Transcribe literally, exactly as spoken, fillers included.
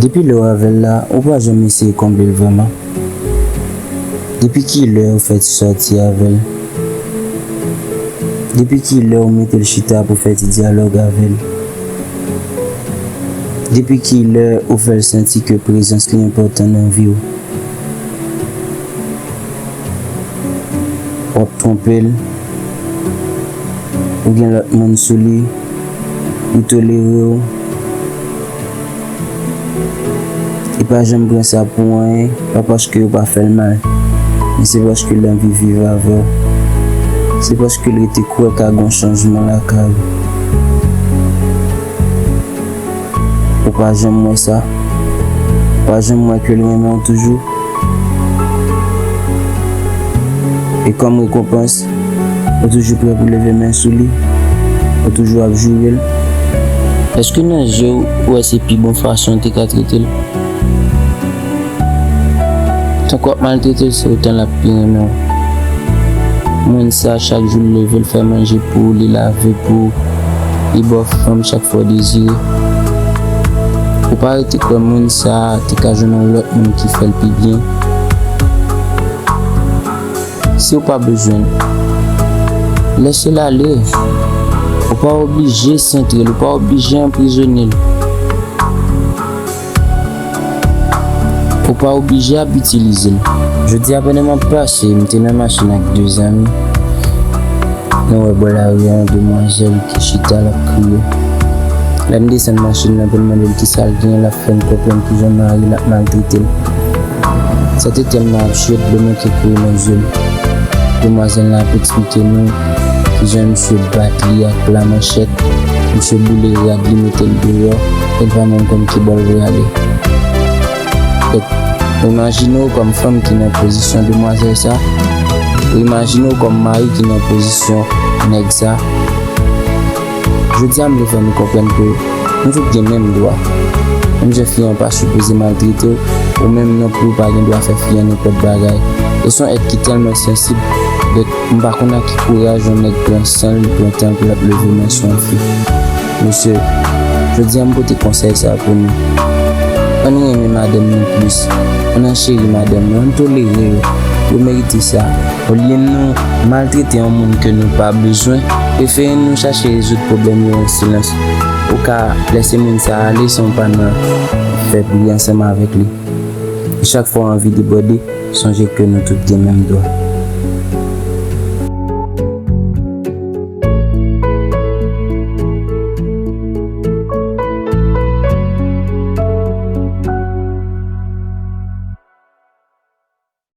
Depi lè w avè l la, ou pa janm eseye konble l vrèman? Depi kilè ou fè ti sòti avè l? Depi kilè ou mete l chita pou fè ti dyalòg avè l? Depi kilè ou fè l santi ke prezans li enpòtan nan vi w? W ap twonpe l, ou gen lòt moun sou li, li tolere w. Li pa janm pran sa pou anyen, pa paske ou pa fè l mal, men se paske l anvi viv avè w. Se paske l rete kwè ka gen chanjman lakay ou. Ou pa janm wè sa. Ou pa janm wè ke l renmen w toujou. E kòm rekonpans, ou toujou prè pou leve men sou li. Ou toujou ap joure l. Èske nan je w, ou wè se pi bon fason w te ka trete l? Tank w ap maltrete l, se otan l ap pi renmen w. Moun sa, chak jou l leve, l fè manje pou ou, li lave pou ou, li ba w fanm chak fwa w dezire. Ou pa rete kwè moun sa a te ka jwenn yon lòt moun ki fè l pi byen. Si w pa bezwen l, lèse l ale. Ou pa oblije sentre l, ou pa oblije anprizone l. Ou pa oblije ap itilize l. Jodi a, pandan m ap pase, m te nan machin ak de zanmi. Nou wè bò lari a, yon demwazèl ki chita, l ap kriye. Lè m desann machin nan pou m mande l kisa l genyen, l ap fè m konprann kijan mari l ap maltrete l. Sa te tèlman absèd, dlo manke kouri nan je m. Demwazèl la ap eksplike nou kijan misye bat li ak pla manchèt, misye boule rad li, mete l deyò, e l pa menm konn ki bò l vle ale. Donk, imajine w kòm fanm ki nan pozisyon demwazèl sa, ou imajine w kòm mari ki nan pozisyon nèg sa. Jodi a, m vle fè nou konprann ke nou tout gen menm dwa. Menm jan fi an pa sipoze maltrete w, ou menm non pli ou pa gen dwa fè fi an nenpòt bagay. E se yon èt ki tèlman sansib, donk m pa konn ak ki kouraj yon nèg pran san l, li pran tan l pou l ap leve men sou yon fi. Mesye, jodi a m pote konsèy sa a pou nou. Ann renmen madanm nou plis. Ann, ann cheri madanm nou, ann tolere yo. Yo merite sa. Olye nou maltrete yon moun ke nou pa bezwen, prefere nou chache rezoud pwoblèm yo an silans. Ou ka lèse moun sa a ale san w pa nan fè bri ansanm avèk li. E chak fwa w anvi debòde, sonje ke nou tout gen menm dwa.